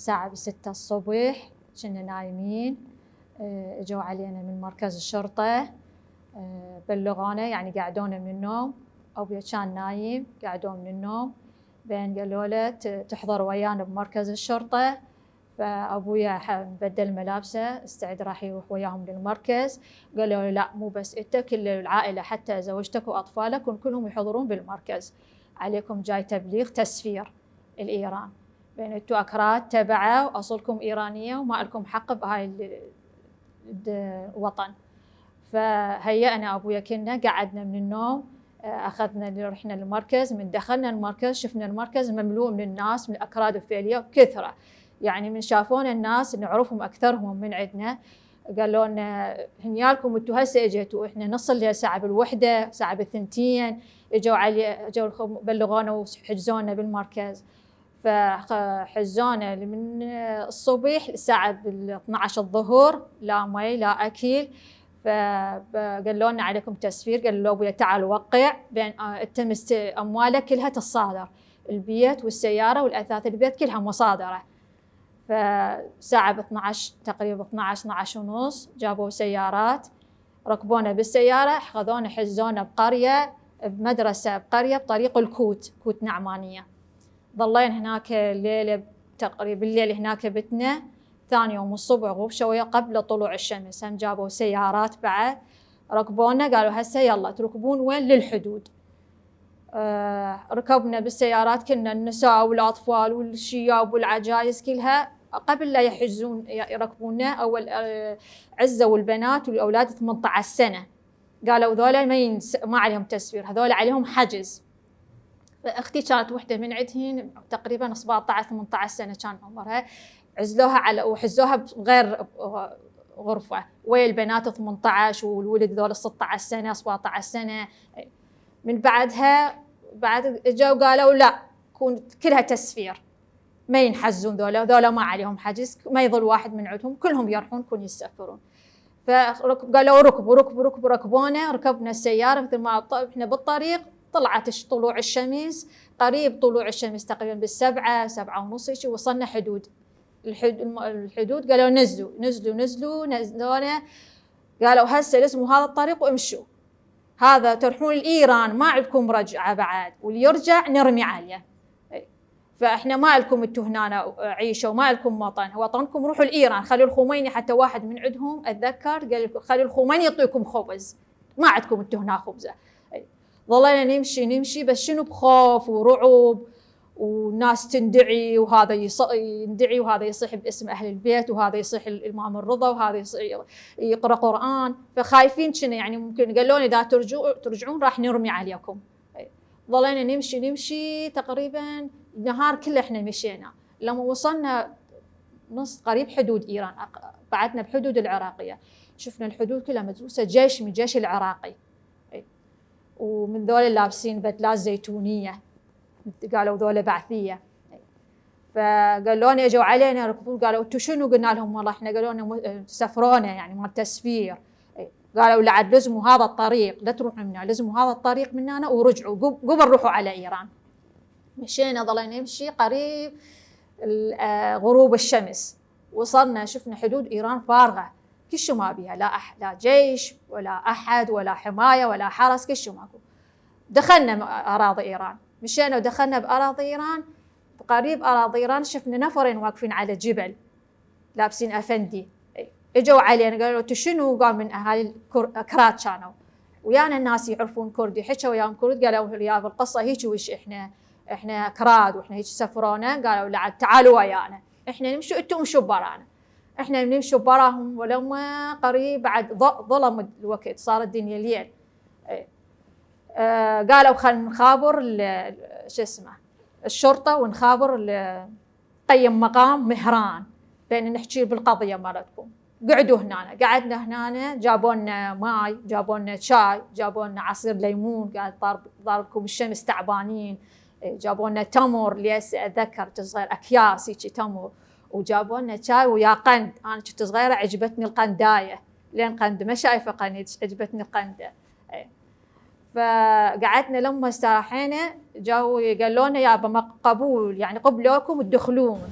الساعة 6 الصبح كنا نايمين. اجوا علينا من مركز الشرطة، بلغونا يعني قعدونا من النوم. أبويا كان نايم، قعدوه من النوم، بين قالوا له تحضر ويانا بمركز الشرطة. فأبويا بدل ملابسه استعد راح يروح وياهم للمركز. قالوا له لا، مو بس انت، كل العائلة حتى زوجتك وأطفالك كلهم يحضرون بالمركز، عليكم جاي تبليغ تسفير الإيران، بين انتوا أكراد تبعه وأصلكم إيرانية وما لكم حق بهاي الوطن. فهيأنا أبويا كنا قعدنا من النوم، أخذنا رحنا المركز. من دخلنا المركز شفنا المركز مملوء من الناس، من الأكراد الفعلية كثرة، يعني من شافونا الناس نعرفهم أكثرهم من عندنا. قالوا لنا هنيالكم انتوا هسه اجيتوا، احنا نصل لها ساعة بالوحدة، ساعة بالثنتين، اجوا بلغونا وحجزونا بالمركز. فحجزونا من الصبح الساعة 12 الظهر، لا مي لا أكل. فقالوا لنا عليكم تسفير. قالوا له أبويا تعال وقع، بين انت أموالك كلها تصادر، البيت والسيارة والأثاث البيت كلها مصادرة. فساعة ب 12 تقريبا 12 ونص جابوا سيارات، ركبونا بالسيارة، أخذونا حجزونا بقرية، بمدرسة بقرية بطريق الكوت، كوت نعمانية. ظلينا هناك الليلة تقريبا، بالليل هناك بتنا. ثاني يوم الصبح غروب شوية قبل طلوع الشمس هم جابوا سيارات بعد، ركبونا قالوا هسه يلا تركبون وين؟ للحدود. ركبنا بالسيارات، كنا النساء والأطفال والشياب والعجائز كلها. قبل لا يحجزون يركبونا أول عزوا البنات والأولاد 18 سنة، قالوا ذولا ما عليهم تسفير، هذول عليهم حجز. فأختي كانت وحدة من عندهن تقريبا 17 18 سنة كان عمرها، عزلوها وحجزوها بغير غرفة، ويا البنات 18 والولد ذول 16 سنة 17 سنة. من بعدها بعد اجوا قالوا لا، كلها تسفير، ما ينحجزون ذولا ما عليهم حجز، ما يظل واحد من عندهم، كلهم يروحون كون يسافرون. فقالوا ركبونا، ركبنا السيارة مثل ما احنا بالطريق. طلعت طلوع الشمس، قريب طلوع الشمس تقريبا بالسبعة 7:30 وصلنا حدود. الحدود قالوا نزلونا، قالوا هسه لزموا هذا الطريق وامشوا، هذا تروحون لإيران ما عندكم رجعة بعد، واللي يرجع نرمي عليه. فاحنا ما لكم انتوا هنا عيشوا، ما لكم وطنكم، روحوا لإيران، خلوا الخميني، حتى واحد من عندهم اتذكر قال خلوا الخميني يعطيكم خبز، ما عندكم انتوا هنا خبزه. ظلينا نمشي بس شنو بخوف ورعب، وناس تندعي، وهذا يندعي وهذا يصيح باسم أهل البيت، وهذا يصيح الإمام الرضا، وهذا يقرأ قرآن. فخايفين كنا يعني ممكن قالوا لنا إذا ترجعون راح نرمي عليكم. ظلينا نمشي تقريبا النهار كله احنا مشينا، لما وصلنا نص قريب حدود إيران، بعدنا بحدود العراقية، شفنا الحدود كلها مدروسة جيش من الجيش العراقي، ومن ذولا لابسين بدلات زيتونية، قالوا ذولا بعثية. فقالوا لنا اجوا علينا ركبون، قالوا انتوا شنو؟ قلنا لهم والله احنا قالوا لنا سفرونا يعني مال تسفير. قالوا لعد لزموا هذا الطريق، لا تروحوا منا، لزموا هذا الطريق مننا ورجعوا قبل روحوا على إيران. مشينا ظلينا نمشي قريب غروب الشمس، وصلنا شفنا حدود إيران فارغة، كل شيء ما بيها، لا جيش ولا أحد ولا حماية ولا حرس، كل شيء ماكو. دخلنا أراضي إيران، مشينا ودخلنا بأراضي إيران. قريب أراضي إيران شفنا نفرين واقفين على جبل لابسين أفندي، اجوا علينا قالوا انتوا شنو؟ قال من أهالي الأكراد كانوا ويانا، الناس يعرفون كردي، حكوا وياهم كرد، قالوا يا بالقصة هيك وش احنا أكراد واحنا هيك سفرونا. قالوا لعد تعالوا ويانا، احنا نمشوا انتوا امشوا برانا. احنا نمشوا براهم، ولما قريب بعد ظلم الوقت، صار الدنيا ليل. قالوا خلينا نخابر شو اسمه الشرطة، ونخابر قيم مقام مهران بين نحكي بالقضية مالتكم. قعدوا هنا، قعدنا هنا، جابوا لنا ماي، جابوا لنا شاي، جابوا لنا عصير ليمون، قال ضاربكم الشمس تعبانين. جابوا لنا تمر، ليس اتذكر صغير اكياس هيك تمر، وجابوا لنا شاي ويا قند. انا كنت صغيره عجبتني القندايه، لين قند ما شايفه قند، عجبتني القنده. فقعدنا لما استراحينا، جاوا قالوا لنا يابا قبول يعني قبلوكم تدخلون.